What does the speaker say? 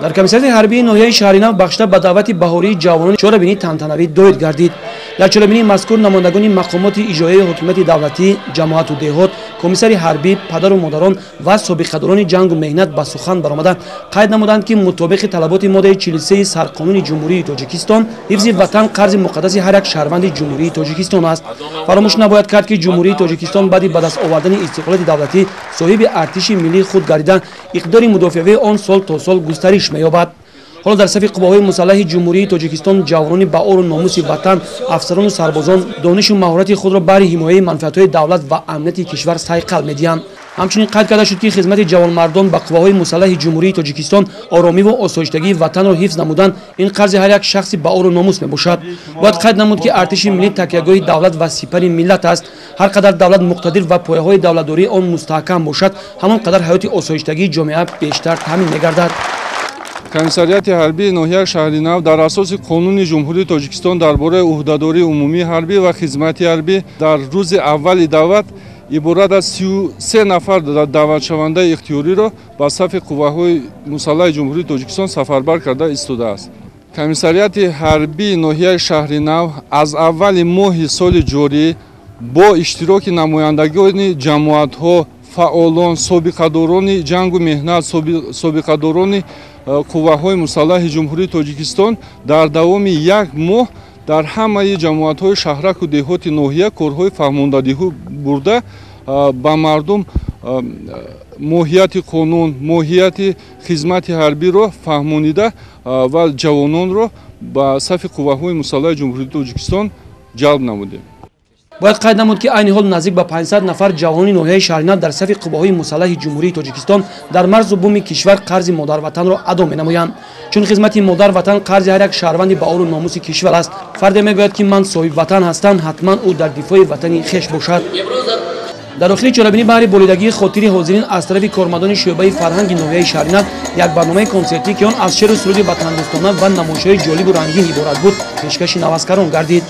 Дар комиссариати ҳарбии ноҳияи Шаҳринав бахшида ба даъвати баҳории ҷавонон чорабинии тантанавӣ доир гардид. Дар чорабинии мазкур намояндагони мақомоти иҷроияи ҳокимияти давлатӣ, ҷамоату деҳот, комиссари ҳарбӣ, падару модарон ва собиқадорони ҷангу меҳнат ба сухан баромада қайд намуданд, ки мутобиқи талаботи моддаи 43 Сарқонуни Ҷумҳурии Тоҷикистон ҳифзи ватан қарзи муқаддаси ҳар як шаҳрванди Ҷумҳурии Тоҷикистон аст. Фаромӯш набояд кард, ки Ҷумҳурии Тоҷикистон баъди ба даст овардани истиқлолияти давлатӣ соҳиби артиши миллии худ гардида, иқтидори мудофиавии он сол то сол густариш меёбад. Ҳоло дар сафи қувваҳои мусаллаҳи Ҷумҳурии Тоҷикистон ҷавонони баору номуси ватан, афсарону сарбозон донишу маҳорати худро баҳри ҳимояи манфиатҳои давлат ва амнияти кишвар сайқал медиҳанд. Ҳамчунин қайд карда шуд, ки хизмати ҷавонмардон ба қувваҳои мусаллаҳи Ҷумҳурии Тоҷикистон оромиву осоиштагии ватанро ҳифз намудан ин қарзи ҳар як шахси баору номус мебошад. Бояд қайд намуд, ки артиши миллӣ такягоҳи давлат ва сипари миллат аст. Ҳар қадар давлат муқтадир ва пояҳои давлатдории он мустаҳкам бошад, ҳамон қадар ҳаёти осоиштагии ҷомеа бештар таъмин мегардад. Комиссариати ҳарбии ноҳияи Шаҳринав дар асоси қонуни Ҷумҳурии Тоҷикистон дар бораи ӯҳдадории умумии ҳарбӣ ва хизмати ҳарбӣ дар рӯзи аввали даъват иборат аз 33 нафар даъватшавандаи ихтиёриро ба сафи қувваҳои мусаллаҳи Ҷумҳурии Тоҷикистон сафарбар карда истодааст. Комиссариати ҳарбии ноҳияи Шаҳринав аз аввали моҳи соли ҷорӣ бо иштироки намояндагони ҷамоатҳо, фаъолон, собиқадорони ҷангу меҳнат, собиқадорони қувваҳои мусаллаҳи Ҷумҳурии Тоҷикистон дар давоми як моҳ дар ҳамаи ҷамоатҳои шаҳраку деҳоти ноҳия корҳои фаҳмондадиҳӣ бурда, ба мардум моҳияти қонун, моҳияти хизмати ҳарбиро фаҳмонида ва ҷавононро ба сафи қувваҳои мусаллаҳи Ҷумҳурии Тоҷикистон ҷалб намудем. Бояд қайд намуд, ки айни ҳол наздик ба 500 нафар ҷавонони ноҳияи Шаҳринав дар сафи қувваҳои мусаллаҳи Ҷумҳурии Тоҷикистон дар марзу буми кишвар қарзи модарватанро адо менамоянд. Чун хизмати модарватан қарзи ҳар як шаҳрванди баору номуси кишвар аст. Фарде мегӯяд, ки ман соҳибватан ҳастам, ҳатман ӯ дар дифои ватани хеш бошад. Дар охири чорабинӣ баҳри болидагии хотири ҳозирин аз тарафи кормандони шӯъбаи фарҳанги ноҳияи Шаҳринав як барномаи консертӣ, ки он аз шеру суруди ватандӯстона ва намоишҳои ҷолибу рангин иборат буд, пешкаши наваскарон гардид.